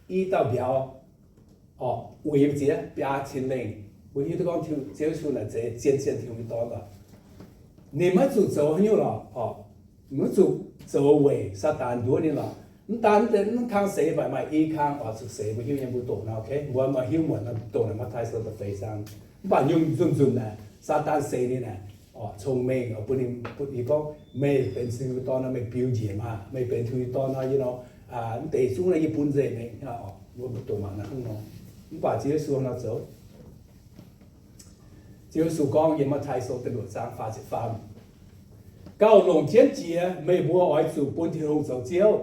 i dauh mbiauz, orqc, uix ziex biaa cin lengh. Mbuo hiuv duqv gorngv Ziouv Yesu naaic zeiz zien-zien Tin-Hungh nyei Dorn oc. Ninh maiv zuqc zoux haaix nyungc lorqc, orqc, maiv zuqc zoux weic Saadaan nduov ninh lorqc. Mv daan mv kang seix, mv baac maaih i kang oix zuqc seix. Mbuo hiuv nyei, mbuo doqc nor, okay, mbuo maaih hiuv muonc nor, doqc naaic Matv^taai Sou da'feix zaang. Mv baac nyungc nzunc-nzunc naaic Saadaan seix ninh naaic, orqc, cong-mengh, orqc, bun ninh, bun ninh gorngv, meih benx Tin-Hungh nyei Dorn nor, meih biux njiec maah! Meih benx Tin-Hungh nyei Dorn nor, yie nor, mv deix zungv naaiv yie bun nzengc meih, orqc, mbuo doqc mangc naaiv hnangv nor. Mv baac Ziouv Yesu nor zoux. Ziouv Yesu gorngv yiem Matv^taai Sou da'luoqc zaang faah ziepc faam, Gauh longc jienv jiex meih mbuo oix zuqc bun Tin-Hungh zoux Ziouv,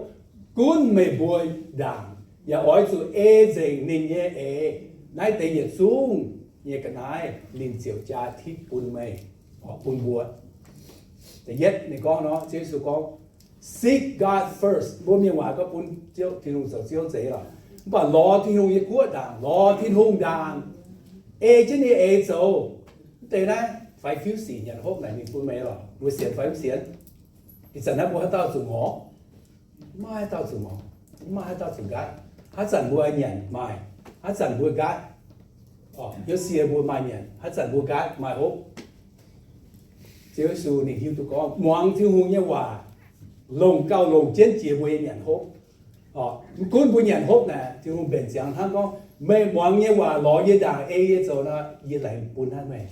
gunv meih mbuo ndaangc, yaac oix zuqc ei nzengc ninh nyei eix. Naaiv deix yietc zungv nyei ga'naaiv ninh ziouc jaa tipv bun meih, orqc, bun mbuo. Da'yietv ninh gorngv nor, Ziouv Yesu gorngv, Seek God first. Mbuo mienh waac gorngv bun Ziouv, Tin-Hungh zoux Ziouv zeiz lorqc. Mv baac lorz Tin-Hungh nyei guoqv ndaangc, lorz Tin-Hungh ndaangc, ei jienv ninh eix zoux. Mv deix naaiv five fiuv sic nyanc hopv naaic ninh bun meih lorqc. Mbuo sienx fai mv sienx? Ih zanc naaiv mbuo haaix dauh zuqc ngorc? Mv maaih haaix dauh zuqc ngorc. Mv maaih haaix dauh zuqc nqaatv. Haaix zanc mbuo nyanc maaih, haaix zanc mbuo nqaatv. Orqc, hnyouv sie mbuo maaih nyanc, haaix zanc mbuo nqaatv maaih hopv. Ziouv Yesu ninh hiuv duqv gorngv muangx Tin-Hungh nyei waac longc, gauh longc jienv jiex mbuo nyei nyanc hopv. Orqc, mv gunv mbuo nyanc hopv naaic, Tin-Hungh mbenc ziangx hnangv gorngv, meih muangx nyei waac lorz yie ndaangc ei yie zoux nor, yie laengz bun hnangv meih.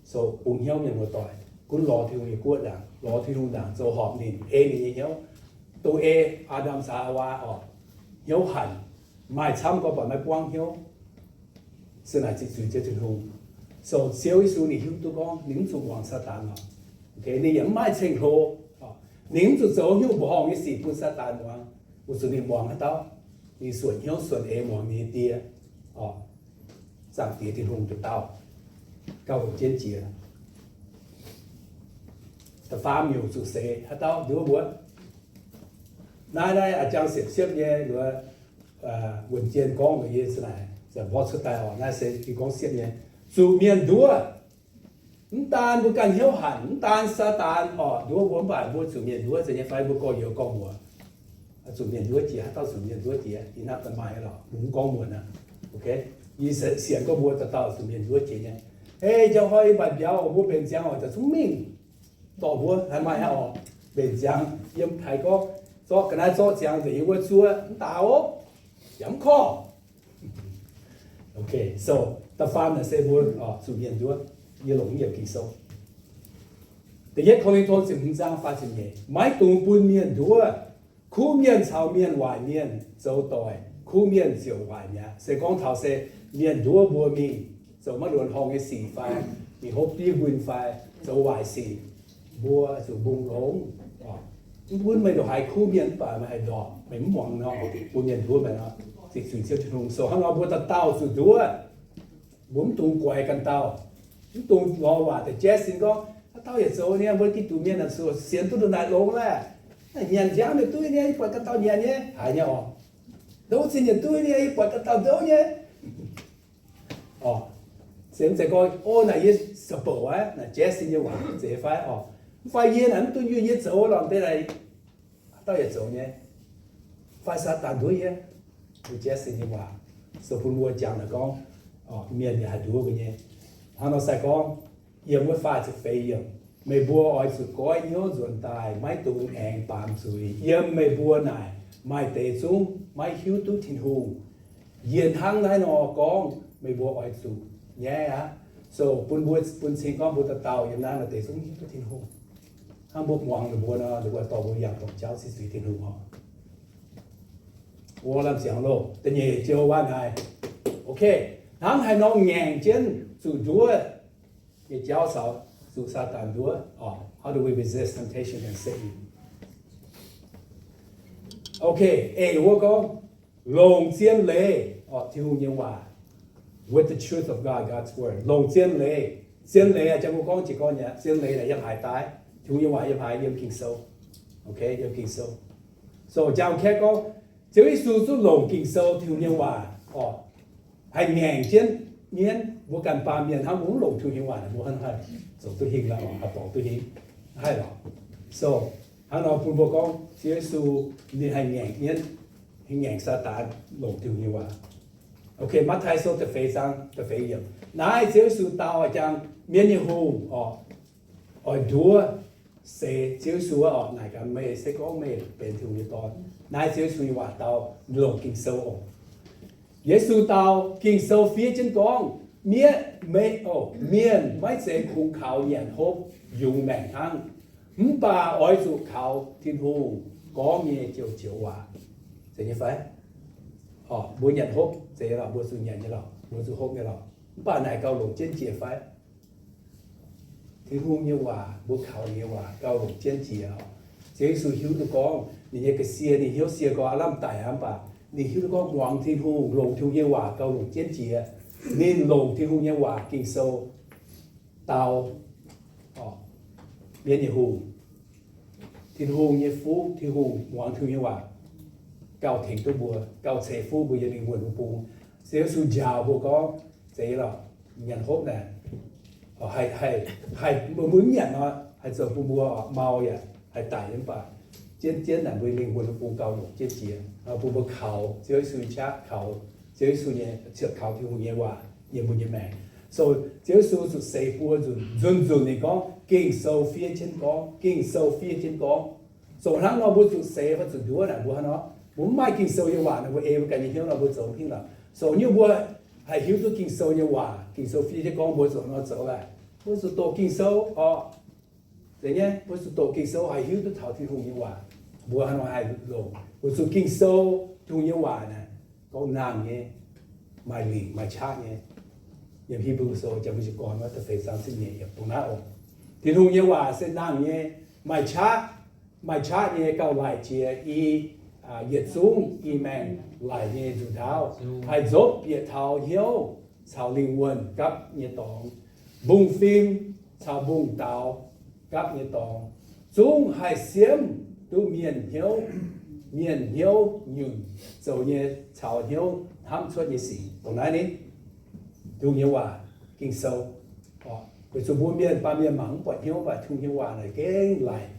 So bungx hnyouv mienh muoz-doic, gunv lorz Tin-Hungh nyei guoqv ndaangc, lorz Tin-Hungh ndaangc zoux horpc ninh, ei ninh nyei hnyouv. Dongh ei Aa^ndam caux Haawaa orqc, hnyouv hanc, maaih camv gorngv buatc maiv buangv hnyouv. Se naaic ziqc zuiz Ziouv Tin-Hungh. So Ziouv Yesu ninh hiuv duqv gorngv ninh mv zuqc muangx Saadaan orqc. Ninh yaac mv maaih ceng-hlo. Ninh mv zuqc zoux nyungc mbuoqc horngh nyei sic bun Saadaan muangx. Weic zuqc ninh muangx haaix dauh? Ninh suonc hnyouv suonc eix muangx ninh nyei Die, orqc, Zaangc Diex Tin-Hungh deix dauh, gauh longc jienv jiex. Da'faam nyungc zuqc seix haaix dauh nduov mbuo? Naaiv, naaiv a'jang siepv-siepv nyei wuov, wuonh jien gorngv mbuox yie se naaic, mborqv cuotv daaih orqc, naaiv se gorngv siepv nyei. Zuqc mienh nduov. Mv daan mbuo ganh hnyouv hanc, mv daan Saadaan orqc nduov mbuo, mv baac mbuo zuqc mienh nduov zeiz nyei fai? Mbuo gorx-youz gorngv mbuox, zuqc mienh nduov jiex. Haaix dauh zuqc mienh nduov jiex? Ih hnangv da'maaih lorqc, mbuo mv gorngv muonc aqv. Yie sienx gorngv mbuo dauh dauh zuqc mienh nduov jiex nyei. Ei, njang hnoi yie mbatc mbiauz, mbuo mbenc ziangx oc, daaih zungv mingh dorh mbuo, haih maaih hnangv oc. Mbenc ziangx yiem haiz gorngv zorqv ga'naaiv zorqv ziangx nzengc yiem wuov zuov mv daaih oc, yaac mv korv. So da'faam naaic se mbuo zuqc mienh nduov. Yie longc yiem Ging-Sou, Da'yietv Ko^lin^to ziepc hmz zaang faah ziepc nyeic, maiv dungx bun mienh nduov. Kuv mienh caux mienh waaic mienh zoux doic, kuv mienh ziouc waaic mi'aqv. Se gorngv taux se mienh nduov mbuo mingh zoux maiv luonx horngh nyei sic fai mingh hopv diev nquin fai zoux waaic sic, mbuo zuqc mbungh longx. Mv gunv meih ndongc haaix kuv mienh mv baac meih haih ndorpc, meih mv muangx nor, bun mienh nduov meih nor, ziqc zuiz Ziouv Tin-Hungh. So hnangv nor mbuo dauh dauh zuqc nduov. Mbuo mv dungx guaix ganh dauh, mv dungx lorz waac deix jaiv sin gorngv, haaix dauh yaac zoux nyei, mbuo Giduc mienh naaic sienx duqv ndongc naaic longx laeh. Nyanc nziaamv nyei duqv nyei, yie buatc ganh dauh nyanc nyei, haiz nyei oc. Ndouv zinh nyei duqv nyei, yie buatc ganh dauh ndouv nyei. Orqc, se mv zeiz gorngv, o, naaic yie sa'bouc aqv, naaic jaiv sin nyei waac zeiz fai orqc? Mv fai yie naaic mv dunh yunh yie zoux lorqc deix naaic, haaix dauh yaac zoux nyei. Fai Saadaan nduov yie, jaiv sin nyei waac. So bun mbuo jangx naaic gorngv, mienh yaac haih nduov mbuo nyei. Hnangv nor se gorngv, yiem wuov faah ziepc feix yiemc, meih mbuo oix zuqc goiv hnyouv nzuonx daaih, maiv dungx aengx baamz zuiz. Yiem meih mbuo naaic maaih deix zungv maiv hiuv duqv Tin-Hungh. Yie hnangv naaiv nor gorngv, meih mbuo oix zuqc nyaiv aqv. So bun mbuo bun cing gorngv mbuo dauh dauh yiem naaiv maaih deix zungv hiuv duqv Tin-Hungh. Hnangv mbuo muangx ninh mbuo nor, ninh mbuo dorh mbuo yangh dorngx jauv ziqc zuiz Tin-Hungh oc. Wuov lamh ziangx loh, da'nyeic joux waac naaic. Okay, hnangv haaix nor ngaengc jienv zuqc nduov nyei jauv caux zuqc Saadaan nduov. How do we resist temptation and Satan? Okay, eix wuov gorngv, longc zien leiz, Tin-Hungh nyei waac, with the truth of God, God's word. Longc zien leiz. Zien leiz aqv, jang mbuo gorngv jiez gorn nyei, zien leiz naaic yiem haaix daaih? Tin-Hungh nyei waac yiem haaix? Yiem Ging-Sou. Okay, yiem Ging-Sou. So jang kaeqv gorngv, Ziouv Yesu zungv longc Ging-Sou, Tin-Hungh nyei waac, orqc, haih ngaengc jienv mienv. Mbuo ganh baamh mienh hnangv mbuo mv longc Tin-Hungh nyei waac, mbuo hnangv haih zoux duqv hingh lorqc, haih borngz duqv hingh, haih lorqc. So hnangv nor bun mbuo gorngv Ziouv Yesu ninh haih ngaengc mienv. Hingh ngaengc Saadaan longc Tin-Hungh nyei waac. Ok, Matv^taai Sou da'feix zaang da'feix yiemc. Naaiv Ziouv Yesu dau jang mienv nyei hungh oc, oix nduov seix Ziouv Yesu oc, naaic gaax meih se gorngv meih benx Tin-Hungh nyei Dorn. Naaiv Ziouv Yesu nyei waac dau longc Ging-Sou oc. Yesu dau, Ging-Sou fiev jienv gorngv, miev, meih, o, mienh maiv zeiz kungx kaux nyanc hopv yungz maengc hnangv, mv baac oix zuqc kaux Tin-Hungh gorngv nyei joux-joux waac. Zeiz nyei fai? Mbuo nyanc hopv zeiz lorqc, mbuo zuqc nyanc nyei lorqc, mbuo zuqc hopv nyei lorqc, mv baac naaic gauh longc jienv jiex fai? Tin-Hungh nyei waac, mbuo kaux nyei waac gauh longc jienv jiex oc. Ziouv Yesu hiuv duqv gorngv ninh nyei ga'sie, ninh hnyouv sie gorngv aav lamh daic aqv, mv baac ninh hiuv duqv gorngv muangx Tin-Hungh, longc Tin-Hungh nyei waac gauh longc jienv jiex. Ninh longc Tin-Hungh nyei waac, Ging-Sou, dau mienv nyei hungh. Tin-Hungh nyei fuqv, Tin-Hungh, muangx Tin-Hungh nyei waac gauh tengx duqv mbuo, gauh ceix fuqv mbuo nyei lingh wuonh wuov bung. Ziouv Yesu njaaux mbuo gorngv, zeiz lorqc, nyanc hopv naaic, haih, haih, mbuo mv nyanc nor, haih zoux bun mbuo mau yaac haih daic nyei, mv baac jienv jienv naaic mbuo nyei lingh wuonh wuov bung gauh longc jienv jiex. Bun mbuo kaux Ziouv Yesu nyei qaqv, kaux Ziouv Yesu nyei, kaux Tin-Hungh nyei waac yiem mbuo nyei maengc. So Ziouv Yesu zuqc seix buo nzunc, nzunc-nzunc ninh gorngv, Ging-Sou fiev jienv gorngv, Ging-Sou fiev jienv gorngv. Zoux hnangv nor mbuo zuqc seix fai zuqc nduov naaic mbuo hnangv nor, mbuo mv maaih Ging-Sou nyei waac nor, mbuo ei mbuo ganh nyei hnyouv nor mbuo zoux mv hingh lorqc. So nyungc mbuo haih hiuv duqv Ging-Sou nyei waac, Ging-Sou fiev jienv gorngv mbuo zuqc nor zoux laaic, mbuo zuqc doqc Ging-Sou oc. Zeiz nyei, mbuo zuqc doqc Ging-Sou haih hiuv duqv taux Tin-Hungh nyei waac. Mbuo hnangv nor haih longc, mbuo zuqc Ging-Sou, Tin-Hungh nyei waac naaic, gorngv nangh nyei, maaih lingc maaih qaqv nyei. Yiem Hipv^lu Sou, janx mbuo jiez gorn wuov da'feix zaang ziepc nyeic yiemc dongh naaiv oc. Tin-Hungh nyei waac se nangh nyei, maaih qaqv, maaih qaqv nyei, gauh laic jiex i yietc zungv i maengc laic nyei nzuqc ndaauv, haih nzopv bieqc taux hnyouv caux lingh wuonh gapv nyei dorngx, mbungv-fim caux mbungv-daaux gapv nyei dorngx, zungv haih siemv duqv mienh hnyouv, mienh hnyouv nyunc zoux nyei caux hnyouv hnamv cuotv nyei sic. Dongh naaiv ni, Tin-Hungh nyei waac, Ging-Sou. Weic zuqc mbuo mienh, baamh mienh mangc mv buatc hnyouv, mv baac Tin-Hungh nyei waac naaic gengh laic,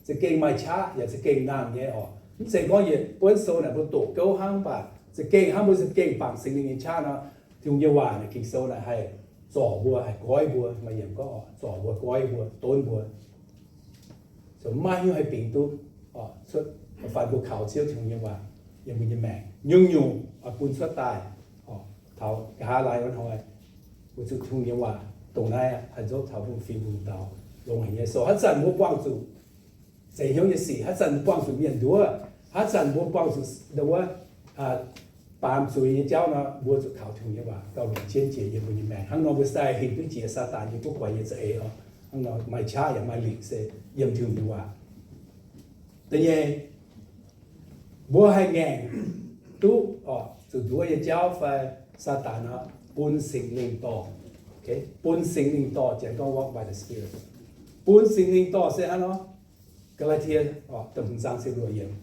za'gengh maaih qaqv yaac za'gengh nangh nyei oc. Mv zeiz gorngv yietc buonv sou naaic mbuo doqc gouv hnangv, mv baac za'gengh hnangv mbuo za'gengh bangc Singx Lingh nyei qaqv nor, Tin-Hungh nyei waac naaic, Ging-Sou naaic haih zorc mbuo, haih goiv mbuo, maaih yiemc gorngv oc, zorc mbuo, goiv mbuo, donv mbuo. So maiv hiuv haih bingx duqv cuotv, fai mbuo kaux Ziouv Tin-Hungh nyei waac yiem mbuo nyei maengc, nyungc-nyungc oix bun cuotv daaih taux nqa'haav laai wuov hnoi, weic zuqc Tin-Hungh nyei waac dongh naaiv haih nzopv taux mbungv-fim mbungv-daaux longx haic nyei. So haaix zanc mbuo buangh zuqc zeix hnyouv nyei sic, haaix zanc mbuo buangh zuqc mienh nduov, haaix zanc mbuo buangh zuqc wuov baamz zuiz nyei jauv nor, mbuo zuqc kaux Tin-Hungh nyei waac gauh longc jienv jiex yiem mbuo nyei maengc. Hnangv nor mbuo sai hingh duqv jiex Saadaan nyei guv guaix nyei za'eix oc. Hnangv nor maaih qaqv yaac maaih lingc se yiem Tin-Hungh nyei waac. Da'nyeic, mbuo haih ngaengc duqv oc, zuqc nduov nyei jauv fai Saadaan nor, bun Singx Lingh dorh. Bun Singx Lingh dorh, Janx gorngv walk by the Spirit. Bun Singx Lingh dorh se hnangv nor, Gaa^laa^tie, da'hmz zaang ziepc luoqc yiemc.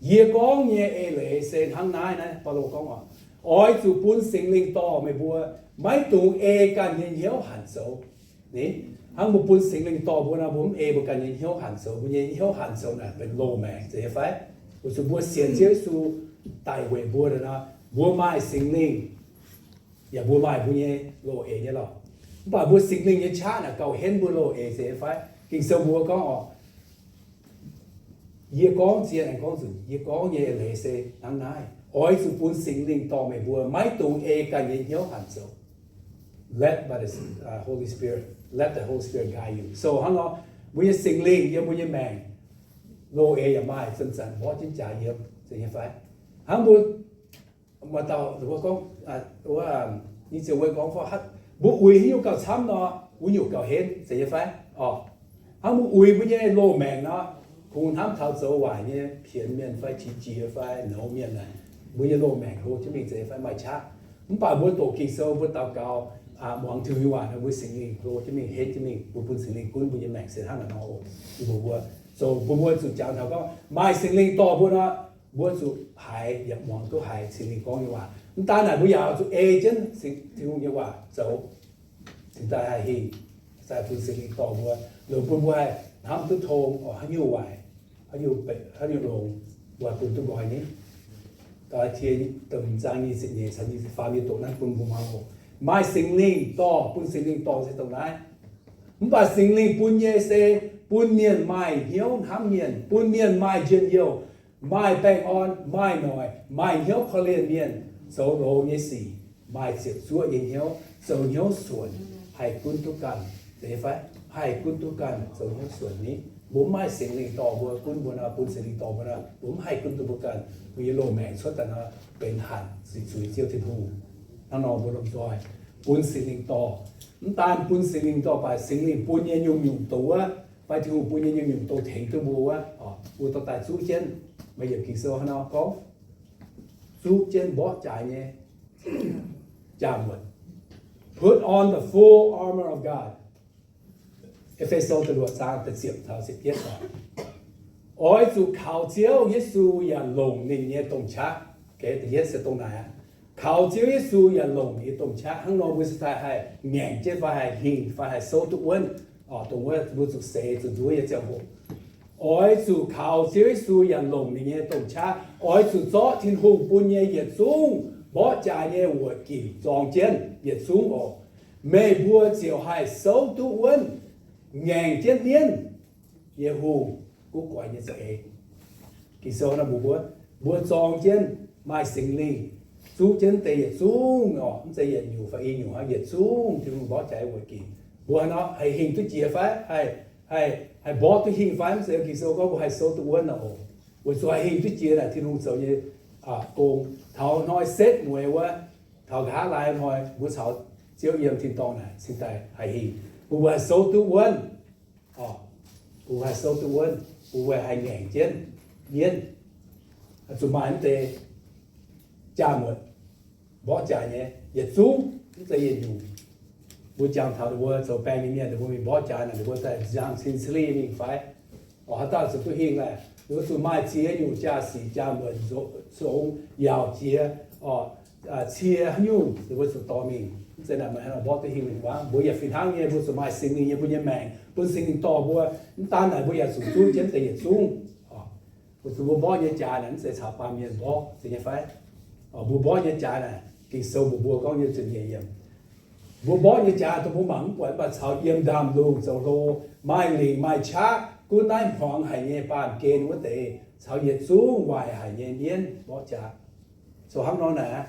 Yie gorngv nyei eix leiz se hnangv naaiv, naaiv Baulo gorngv oc, oix zuqc bun Singx Lingh dorh meih mbuo, maiv dungx ei ganh nyei hnyouv hanc zoux. Ni, hnangv mbuo bun Singx Lingh dorh mbuo nor, mbuo mv ei mbuo ganh nyei hnyouv hanc zoux. Mbuo nyei hnyouv hanc zoux naaic benx loz-maengc, zeiz nyei fai? Weic zuqc mbuo sienx Ziouv Yesu daic weic mbuo nor, mbuo maaih Singx Lingh, yaac mbuo maaih mbuo nyei loz-eix nyei lorqc. Mv baac mbuo Singx Lingh nyei qaqv naaic gauh henv mbuo loz-eix, zeiz nyei fai? Ging-Sou mbuo gorngv oc, yie gorngv, zien aengx gorngv nzunc, yie gorngv nyei eix leiz se hnangv naaiv, oix zuqc bun Singx Lingh dorh meih mbuo, maiv dungx ei ganh nyei hnyouv hanc zoux. Led by the Holy Spirit, let the Holy Spirit guide you. So hnangv nor, mbuo nyei Singx Lingh yiem mbuo nyei maengc, loz-eix yaac maaih, zanc-zanc mborqv jienv jaax yiem, zeiz nyei fai? Hnangv mbuo maaih dauh gorngv, nyei ziouc wuov gorngv fai, mbuo uix haaix nyungc gauh camv nor, wuov nyungc gauh henv, zeiz nyei fai? Oc, hnangv mbuo uix mbuo nyei loz-maengc nor, kungx hnamv taux zoux waaic nyei pienx mienh fai qiex jiez fai nouz mienh naaic, mbuo nyei loz-maengc hlo jienv mingh, zeiz nyei fai? Maaih qaqv. Mv baac mbuo doqc Ging-Sou, mbuo daux gaux, muangx Tin-Hungh nyei waac nor, mbuo Singx Lingh hlo jienv mingh, henv jienv mingh, mbuo bun Singx Lingh gunv mbuo nyei maengc se hnangv naaic nor oc. Mbuo, mbuo, so mbuo, mbuo zuqc jangx taux gorngv maaih Singx Lingh dorh mbuo nor, mbuo zuqc haiz yaac muangx duqv haiz Singx Lingh gorngv nyei waac. Mv daan naaic, mbuo yaac zuqc ei jienv Singx, Tin-Hungh nyei waac zoux, cingx daaih haih hingh, sai bun Singx Lingh dorh mbuo, longc bun mbuo haih hnamv duqv tong oc, haaix nyungc waaic, haaix nyungc longx, mbuo haih bun duqv nqoi ni. Gaa^laa^tie da'hmz zaang nyic ziepc nyeic caux nyic ziepc faam yie doqc naaiv bun mbuo muangx oc. Maaih Singx Lingh dorh, bun Singx Lingh dorh se dongh naaiv. Mv baac Singx Lingh bun nyei se bun mienh maaih hnyouv hnamv mienh, bun mienh maaih njien-youh, maaih baengh orn, maaih noic, maaih hnyouv korv-lienh mienh, zoux longx nyei sic, maaih ziepc zuoqv nyei hnyouv, zoux hnyouv suonc, haih gunv duqv ganh. Zeiz fai? Haih gunv duqv ganh, zoux hnyouv suonc ni. Mbuo mv maaih Singx Lingh dorh mbuo gunv mbuo nor, bun Singx Lingh dorh mbuo nor, mbuo mv haih gunv duqv mbuo ganh. Mbuo nyei loz maengc cuotv daaih nor benx hanc sic zuiz Ziouv Tin-Hungh. Hnangv nor mbuo lomh nzoih bun Singx Lingh dorh. Mv daan bun Singx Lingh dorh, mv baac Singx Lingh bun nyei nyungc-nyungc doz wuov, fai Tin-Hungh bun nyei nyungc-nyungc doz tengx duqv mbuo wuov, mbuo dorh daaih zuqv jienv. Maaih yiemc Ging-Sou hnangv nor gorngv, zuqv jienv mborqv jaax nyei jaa-muotc. Put on the full armor of God. E^fe^so da'luoqc zaang da'ziepc taux ziepc yietv. Oix zuqc kaux Ziouv Yesu yaac longc ninh nyei domh qaqv. Da'yietv se dongh naaic aqv. Kaux Ziouv Yesu yaac longc ninh nyei domh qaqv. Hnangv nor mbuo cingx daaih haih ngaengc jienv fai haih hingh fai haih souv duqv wuonv, dongh wuov mbuo zuqc seix zuqc nzuov nyei ziangh hoc. Oix zuqc kaux Ziouv Yesu yaac longc ninh nyei domh qaqv. Oix zuqc zorqv Tin-Hungh bun nyei yietc zungv mborqv jaax nyei wuoqc ginc zorng jienv yietc zungv oc. Meih mbuo ziouc haih souv duqv wuonv, ngaengc jienv mienv nyei hungh guv goix nyei za'eix. Ging-Sou nor mbuox mbuo, mbuo zorng jienv maaih Singx Lingh zuqv jienv deix yietc zungv oc, mv zeiz yietc nyungc fai i nyungc hnangv, yietc zungv Tin-Hungh mborqv jaax wuoqc ginc. Mbuo hnangv nor haih hingh duqv jiex fai? Haih, haih mborqv duqv hingh fai? Mv zeiz. Ging-Sou gorngv mbuo haih souv duqv wuonv nor oc. Weic zuqc haih hingh duqv jiex naaic Tin-Hungh zoux nyei gong. Taux hnoi setv mueiz wuov, taux nqa'haav laai hnoi mbuo caux Ziouv yiem tin-dorngh naaic cingx daaih haih hingh. Mbuo haih souv duqv wuonv, mbuo haih souv duqv wuonv, mbuo haih ngaengc jienv mienv. Zuqc maaih mv deix jaa-muotc, mborqv jaax nyei yietc zungv, mv zeiz yietc nyungc. Mbuo jangx taux ninh mbuo zoux baeng nyei mienh, ninh mbuo mingh mborqv jaax naaic, ninh mbuo daaih nziaamv cin cili mingh fai? Oc, haaix dauh zuqc duqv hingh laeh? Ninh mbuo zuqc maaih ziex nyungc jaa-sic jaa-muotc zongx yaauc jiex, oc, cie haaix nyungc ninh mbuo zuqc dorh mingh. Mv zeiz naaic meih hnangv nor mborqv duqv hingh mingh waac. Mbuo yaac fih hnangv nyei, mbuo zuqc maaih Singx Lingh nyei mbuo nyei maengc, bun Singx Lingh dorh mbuo. Mv daan naaic mbuo yaac zuqc zuqv jienv deix yietc zungv. Weic zuqc mbuo mborqv nyei jaax naaic mv zeiz caux baamh mienh mborqv, zeiz nyei fai? Mbuo mborqv nyei jaax naaic, Ging-Sou mbuox mbuo gorngv nyei ziepc nyeic yiemc, mbuo mborqv nyei jaax dongh mbuo mangc mv buatc, mv baac caux yiem ndaamv-lungh zoux hlo, maaih lingc maaih qaqv, gunv naaiv hmuangx haic nyei baamh gen wuov deix, caux yietc zungv waaic haic nyei mienv mborqv jaax. Zoux hnangv nor naaic,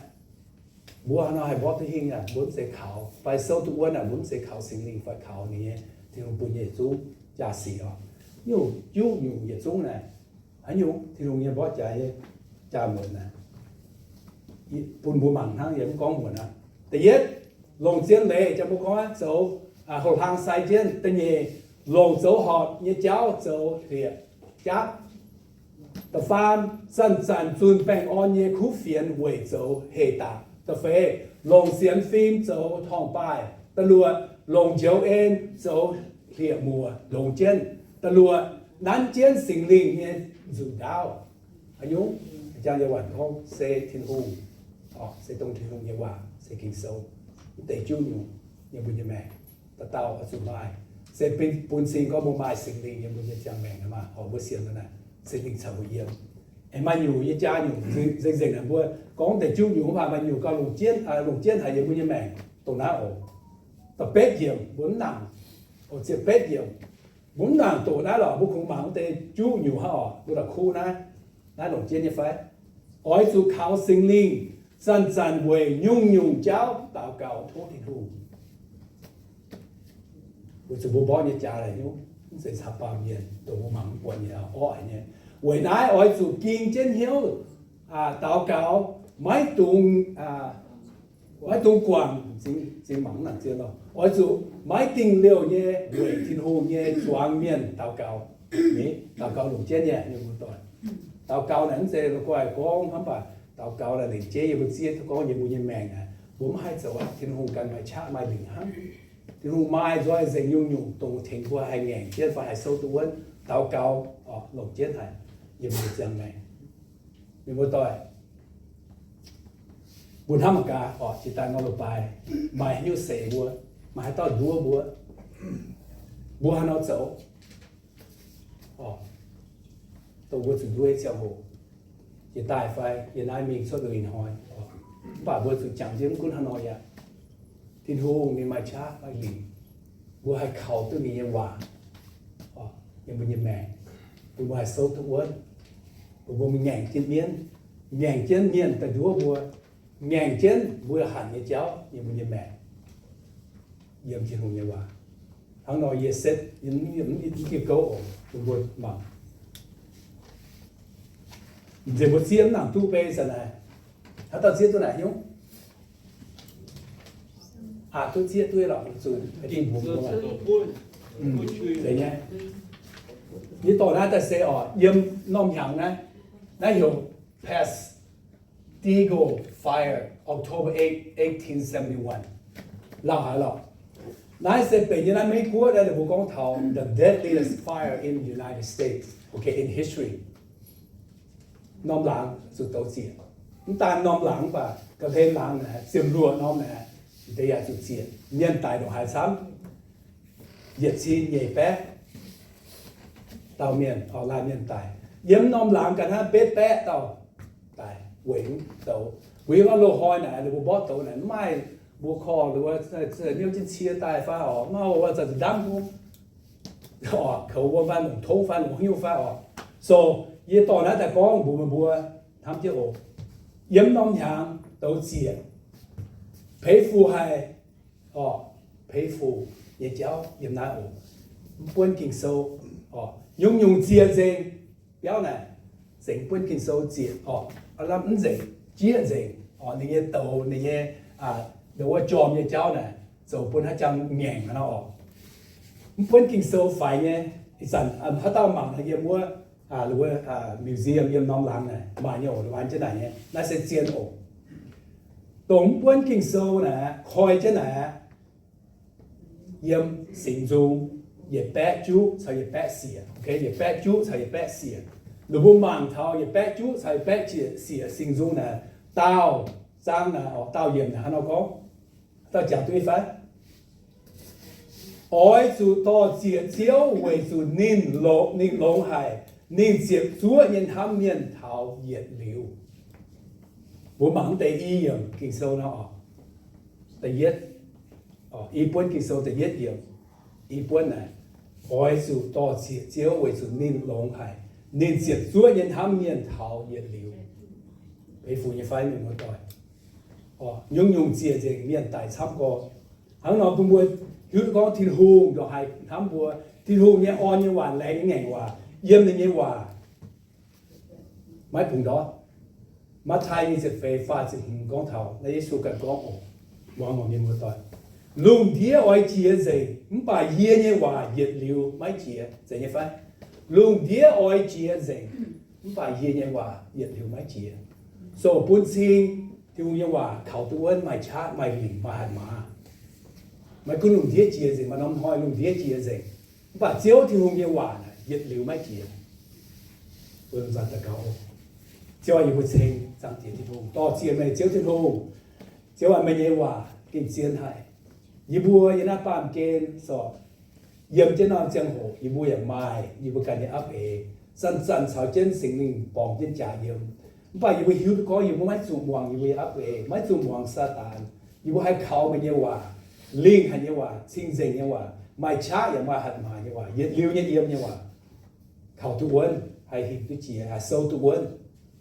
mbuo hnangv nor haih mborqv duqv hingh aqv. Mbuo mv zeiz kaux fai souv duqv wuonv aqv. Mbuo mv zeiz kaux Singx Lingh fai kaux ninh nyei, Tin-Hungh bun nyei yietc zungv jaa-sic oc. Nyungc juqv nyungc yietc zungv naaic, haaix nyungc Tin-Hungh nyei mborqv jaax nyei jaa-muotc naaic, bun mbuo mangc hnangv, yie mv gorngv muonc aqv. Da'yietv, longc zien leiz, jangx mbuo gorngv zoux houx-hlaang sai jienv. Da'nyeic, longc zoux horpc nyei jauv zoux hlieqv-jatv. Da'faam, zanc-zanc zunh baengh orn nyei kuv fienx weic zoux heh daaih. Da'feix, longc sienx fim zoux torngv-baaih. Da'luoqc, longc njoux en zoux hlieqv-muoc longx jienv. Da'luoqc, nanv jienv Singx Lingh nyei nzuqc ndaauv. Haaix nyungc? Jang nyei waac gorngv se Tin-Hungh, se dongh Tin-Hungh nyei waac, se Ging-Sou. Mv deix juqv nyungc yiem mbuo nyei maengc, dauh dauh oix zuqc maaih. Se bun cing gorngv mbuo maaih Singx Lingh yiem mbuo nyei ziangh maengc nor maah, oix mbuo sienx nor naaic, Singx Lingh caux mbuo yiem. Aengx maaih nyungc nyei jaa nyungc nzengc nzengc naaic mbuo gorngv deix juqv nyungc mv baac maaih nyungc gauh longc jienv, longc jienv haic yiem mbuo nyei maengc dongh naaiv oc. Da'betv yiemc mbuo mv nangc, ziepc betv yiemc, mbuo mv nangc doqc naaiv lorqc. Mbuo kungx mangc wuov deix juqv nyungc hnangv oc. Mbuo la'kuqv naaiv, naaiv longc jienv nyei fai? Oix zuqc kaux Singx Lingh, zanc-zanc weic nyungc-nyungc jauv daux gaux tov Tin-Hungh. Weic zuqc mbuo mborqv nyei jaax la'nyungc mv zeiz caux baamh mienh dongh mbuo mangc mv buatc nyei, orqv haic nyei. Weic naaiv oix zuqc ging jienv hnyouv daux gaux, maiv dungx, maiv dungx guangc, zingx mangc mv nangc zien lorqc. Oix zuqc maiv dingh liouh nyei weic Tin-Hungh nyei zuangx mienh daux gaux. Daux gaux longc jienv nyei, mienh muoz-doic. Daux gaux naaic mv zeiz la'guaih gorngv hnangv, mv baac daux gaux naaic lengc jeiv yie mbuo zieqv duqv gorngv yiem mbuo nyei maengc naaic, mbuo mv haih zoux aqv. Tin-Hungh ganh maaih qaqv maaih lingc hnangv. Tin-Hungh maaih nzoih nzengc nyungc-nyungc dongh tengx mbuo haih ngaengc jienv fai haih souv duqv wuonv. Daux gaux longc jienv haic yiem mbuo ziangh maengc. Mienh muoz-doic, mbuo hnamv mangc gaax oc, jiex daaih nor la'baaix maaih haaix nyungc seix mbuo, maaih haaix dauh nduov mbuo, mbuo haaix nor zoux oc, dongh mbuo zuqc nduov nyei ziangh hoc. jiex daaih fai yiem naaiv mingh cuotv lui hnoi. Mv baac mbuo zuqc jangx jienv mv gunv haaix nor yaac, Tin-Hungh ninh maaih qaqv maaih lingc. Mbuo haih kaux duqv ninh nyei waac, yiem mbuo nyei maengc, bun mbuo haih souv duqv wuonv, bun mbuo ngaengc jienv mienv, ngaengc jienv mienh daaih nduov mbuo, ngaengc jienv mbuo hanc nyei jauv yiem mbuo nyei maengc, yiem Tin-Hungh nyei waac. Hnangv nor yie setv yie mv, mv, mv, mv gouv oc, bun mbuo mangc. Nzengc mbuo zieqv mv nangc duqv bei zanc naaic. Haaix dauh zieqv duqv naaic nyungc? Aqc duqv zieqv duqv lorqc, zuqc dingh mbuo mbuo. Zeiz nyei. Yie dorh naaiv daaih se oc, yiem norm hnyangx naaiv, naaiv heuc Pas Dago Fire, October eight, eighteen seventy-one. Lauh haic lorqc. Naaiv se benx nyei naaiv Meiv Guoqv naaiv, ninh mbuo gorngv taux the deadliest fire in United States, okay, in history. Norm laangz zuqc douz zieqc. Mv daan norm laangz mv baac ga'hlen laangz naaic, ziepc luoqc norm naaic, deix yaac zuqc zieqc. Mienh daic ndongc haaix camv? Yietc cin nyeic baeqv dauh mienh, orqc, laanh mienh daic. Yiem norm laangz ga'naaiv betv baeqv dauh daic weic mv douz. Weic gorngv loz-hnoi naaic, ninh mbuo mborqv douz naaic, mv maaih mbuo korv-lienh, niouv jienv cie daaih fai orqc, mv maaih, zanc-zanc ndamv, orqc, koux wuom fai longc tongv fai longc haaix nyungc fai orqc. So, yie dorh naaiv daaih gorngv mbuox meih mbuo hnamv jienv oc. Yiem norm hnyangx douz zieqc, peix fuc haic, orqc, peix fuc nyei jauv yiem naaiv oc. Mv buonv Ging-Sou, orqc, nyungc-nyungc zieqc nzengc, biauv naaic, nzengc mv buonv Ging-Sou zieqc, orqc, lamh mv nzengc, jieqv nzengc, orqc, ninh nyei douz, ninh nyei, wuov jorm nyei jauv naaic, zoux bun haaix jangx ngaengc nor orqc. Mv buonv Ging-Sou faix nyei. Ih zanc haaix dauh mangc yiem wuov, wuov museum yiem norm laangz naaic maaih nyei oc, luanx jienv naaic nyei. Naaiv se zien oc. Dongh mv buonv Ging-Sou naaic, koi jienv naaic, yiem Singx Nzung yietc baeqv juqv caux yietc baeqv siec, yietc baeqv juqv caux yietc baeqv siec. Ninh mbuo mangc taux yietc baeqv juqv caux yietc baeqv siec Singx Nzung naaic, daauh zaang naaic, orqc, daauh yiemc naaic hnangv nor gorngv, dauh jangx duqv fai? Oix zuqc dor-ziec Ziouv weic zuqc ninh longx, ninh longx haic. Ninh ziepc zuoqv nyei hnamv mienh taux yietc liuz. Mbuo mangc deix i yiemc Ging-Sou nor, da'yietv, i buonv Ging-Sou da'yietv yiemc, i buonv naaic, oix zuqc dor-ziec Ziouv weic zuqc ninh longx haic. Ninh ziepc zuoqv nyei hnamv mienh taux yietc liuz. Peix fuc nyei fai, mienh muoz-doic? Nyungc-nyungc zieqc nzengc, mienh daic camv gorx. Hnangv nor bun mbuo hiuv duqv gorngv Tin-Hungh ndongc haaix hnamv mbuo. Tin-Hungh nyei orn nyei waac, laengz nyei ngaengc waac, yiem ninh nyei waac maiv bungx ndortv. Matv^taai nyic ziepc feix faah ziepc hmz gorngv taux naaiv Yesu ganh gorngv oc, muangx oc, mienh muoz-doic. Lungh ndiev oix jiex nzengc, mv baac yie nyei waac yietc liuz maiv jiex. Zeiz nyei fai? Lungh ndiev oix jiex nzengc, mv baac yie nyei waac yietc liuz maiv jiex. So bun cing Tin-Hungh nyei waac kaux duqv wuonv, maaih qaqv, maaih lingc, maaih hatc maaz. Maiv gunv lungh ndiev jiex nzengc, maaih norm hnoi lungh ndiev jiex nzengc, mv baac Ziouv Tin-Hungh nyei waac naaic yietc liuz maiv jiex. Mbuo zanc daux gaux. Ziouv aac, yie mbuo ceng Zaangc Diex Tin-Hungh, dor-ziec meih Ziouv Tin-Hungh. Ziouv aac, meih nyei waac gengh zien haic. Yie mbuo yiem naaiv baamh gen, so, yiem jienv norm ziangh hoc yie mbuo yaac maaih yie mbuo ganh nyei apv eix, zanc-zanc caux jienv Singx Lingh borngz jienv jaax yiem. Mv baac yie mbuo hiuv duqv gorngv yie mbuo maiv zuqc muangx yie mbuo nyei apv eix, maiv zuqc muangx Saadaan. Yie mbuo haih kaux meih nyei waac, lingh haic nyei waac, cing-nzengc nyei waac, maaih qaqv yaac maaih hatc maaz nyei waac, yietc liuz nyei yiem nyei waac, kaux duqv wuonv, haih hingh duqv jiex, haih souv duqv wuonv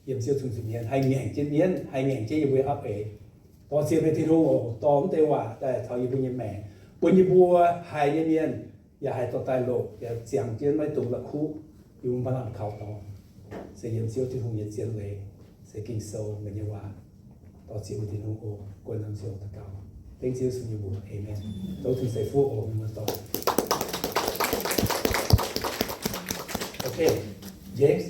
yiem Ziouv Tin-Hungh nzuonx mienv, haih ngaengc jienv mienv, haih ngaengc jienv yie mbuo nyei apv eix. Dor-ziec meih Tin-Hungh oc, dorh mv deix waac daaih taux yie mbuo nyei maengc, bun yie mbuo haiz nyei mienh yaac haih dorh daaih longc, yaac ziangx jienv maiv dungx la'kuqv. Yie mbuo maaih lamh kaux dorngx, se yiem Ziouv Tin-Hungh nyei zien leiz, se Ging-Sou meih nyei waac. Dor-ziec meih Tin-Hungh oc. Guon norm ziouc daux gaux, dengv Ziouv Yesu nyei mbuox, aamen. Tov Tin-Hungh ceix fuqv oc, mienh muoz-doic. Okay, James.